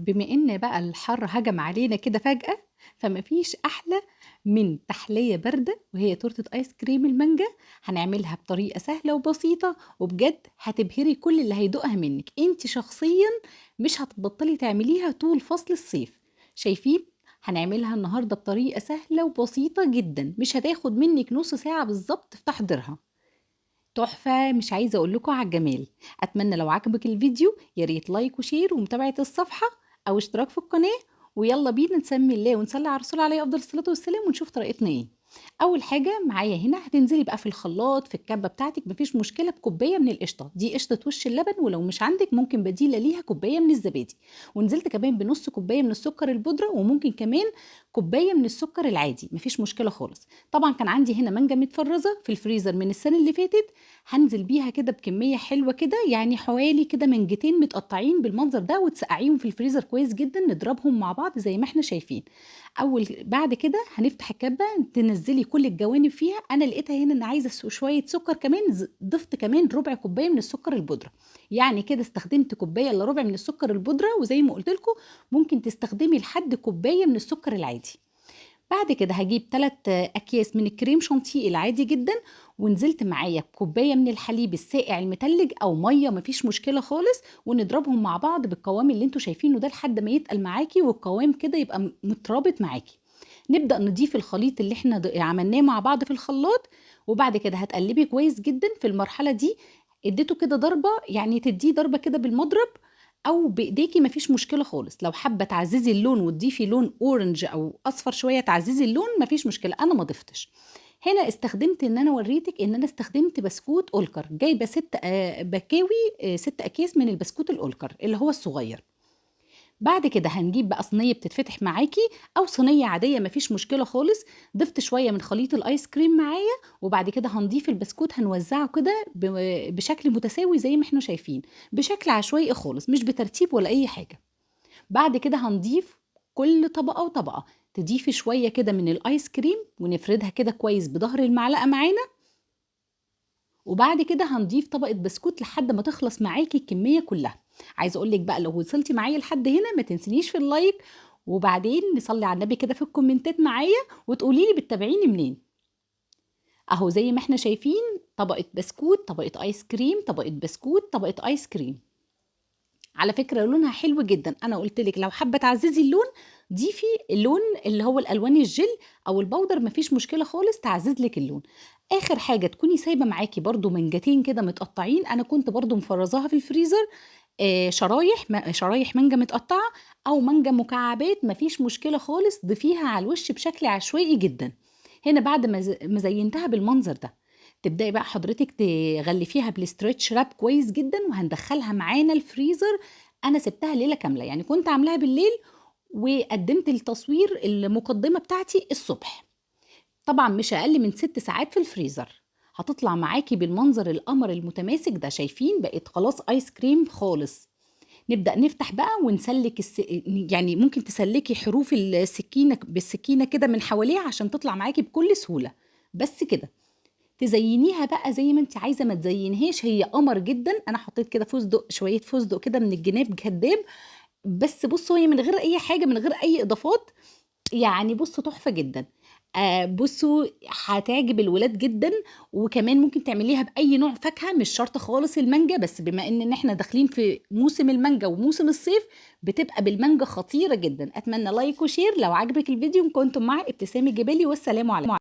بما إن بقى الحر هجم علينا كده فجأة، فما فيش أحلى من تحلية باردة وهي تورتة آيس كريم المانجا. هنعملها بطريقة سهلة وبسيطة وبجد هتبهري كل اللي هيدوقها منك، انت شخصيا مش هتبطلي تعمليها طول فصل الصيف. شايفين؟ هنعملها النهاردة بطريقة سهلة وبسيطة جدا، مش هتاخد منك نص ساعة بالظبط في تحضيرها. تحفة، مش عايزة اقول لكم على الجمال. اتمنى لو عجبك الفيديو يا ريت like و share ومتابعة الصفحة او اشتراك في القناة، ويلا بينا نسمي الله ونصلي على الرسول عليه افضل الصلاة والسلام ونشوف طريقتنا ايه. اول حاجة معايا هنا هتنزلي بقى في الخلاط في الكبة بتاعتك مفيش مشكلة بكوباية من القشطة، دي قشطة وش اللبن، ولو مش عندك ممكن بديلة ليها كوباية من الزبادي. ونزلت كمان بنص كوباية من السكر البودرة، وممكن كمان كوباية من السكر العادي مفيش مشكلة خالص. طبعا كان عندي هنا مانجا متفرزة في الفريزر من السنة اللي فاتت، هنزل بيها كده بكمية حلوة كده، يعني حوالي كده مانجتين متقطعين بالمنظر ده، وتسقعيهم في الفريزر كويس جدا، نضربهم مع بعض زي ما احنا شايفين. اول بعد كده هنفتح الكبة تنزلي كل الجوانب فيها. انا لقيتها هنا ان عايزه شوية سكر كمان، ضفت كمان ربع كوباية من السكر البودره، يعني كده استخدمت كوباية الا ربع من السكر البودره، وزي ما قلت لكم ممكن تستخدمي لحد كوباية من السكر العادي. بعد كده هجيب 3 اكياس من الكريم شانتيه العادي جدا، ونزلت معايا كوباية من الحليب الساقع المتلج او مية مفيش مشكلة خالص، ونضربهم مع بعض بالقوام اللي انتوا شايفينه ده لحد ما يتقل معاكي والقوام كده يبقى مترابط معاكي. نبدأ نضيف الخليط اللي احنا عملناه مع بعض في الخلاط، وبعد كده هتقلبي كويس جدا. في المرحلة دي اديته كده ضربة، يعني تديه ضربة كده بالمضرب او بايديكي مفيش مشكلة خالص. لو حابة تعززي اللون وتضيفي لون orange او اصفر شوية تعززي اللون مفيش مشكلة، انا ما ضفتش. هنا استخدمت ان انا وريتك ان انا استخدمت بسكوت اولكر، جايبة 6 بكاوي، 6 اكياس من البسكوت الاولكر اللي هو الصغير. بعد كده هنجيب بقى صينية بتتفتح معاكي او صينية عادية مفيش مشكلة خالص. ضفت شوية من خليط الايس كريم معايا، وبعد كده هنضيف البسكوت، هنوزعه كده بشكل متساوي زي ما احنا شايفين، بشكل عشوائي خالص مش بترتيب ولا اي حاجة. بعد كده هنضيف كل طبقه وطبقه، تضيفي شوية كده من الايس كريم ونفردها كده كويس بظهر المعلقة معانا، وبعد كده هنضيف طبقه بسكوت لحد ما تخلص معاكي الكمية كلها. عايزه اقول لك بقى لو وصلتي معايا لحد هنا ما تنسينيش في ال like، وبعدين نصلي على النبي كده في الكومنتات معايا وتقولي لي بتتابعيني منين. اهو زي ما احنا شايفين طبقه بسكوت، طبقه ايس كريم، طبقه بسكوت، طبقه ايس كريم. على فكرة لونها حلو جدا، انا قلت لك لو حابة تعززي اللون ضيفي اللون اللي هو الالوان الجل او ال powder مفيش مشكلة خالص، تعزز لك اللون. اخر حاجة تكوني سايبه معاكي برده منجتين كده متقطعين، انا كنت برده مفرزاها في الفريزر، شرايح مانجا متقطعه او مانجا مكعبات مفيش مشكلة خالص، ضيفيها على الوش بشكل عشوائي جدا. هنا بعد ما زينتها بالمنظر ده تبداي بقى حضرتك تغلفيها بال stretch wrap كويس جدا، وهندخلها معانا الفريزر. انا سبتها ليلة كاملة، يعني كنت عاملاها بالليل وقدمت التصوير المقدمة بتاعتي الصبح، طبعا مش اقل من 6 ساعات في الفريزر. هتطلع معاكي بالمنظر القمر المتماسك ده، شايفين بقت خلاص ايس كريم خالص. نبدأ نفتح بقى ونسلك يعني ممكن تسلكي حروف السكينة بالسكينة كده من حواليها عشان تطلع معاكي بكل سهولة. بس كده تزينيها بقى زي ما انت عايزة، ما تزينهاش هي قمر جدا. انا حطيت كده فستق، شوية فستق كده من الجناب كداب، بس بصوا هي من غير اي حاجة، من غير اي اضافات، يعني بصوا تحفة جدا. بصوا هتعجب الولاد جدا، وكمان ممكن تعمليها باي نوع فاكهة، مش شرط خالص المانجا، بس بما ان احنا داخلين في موسم المانجا وموسم الصيف بتبقى بالمانجا خطيرة جدا. اتمنى like و share لو عجبك الفيديو. كنتم مع ابتسام الجبالي، والسلام عليكم.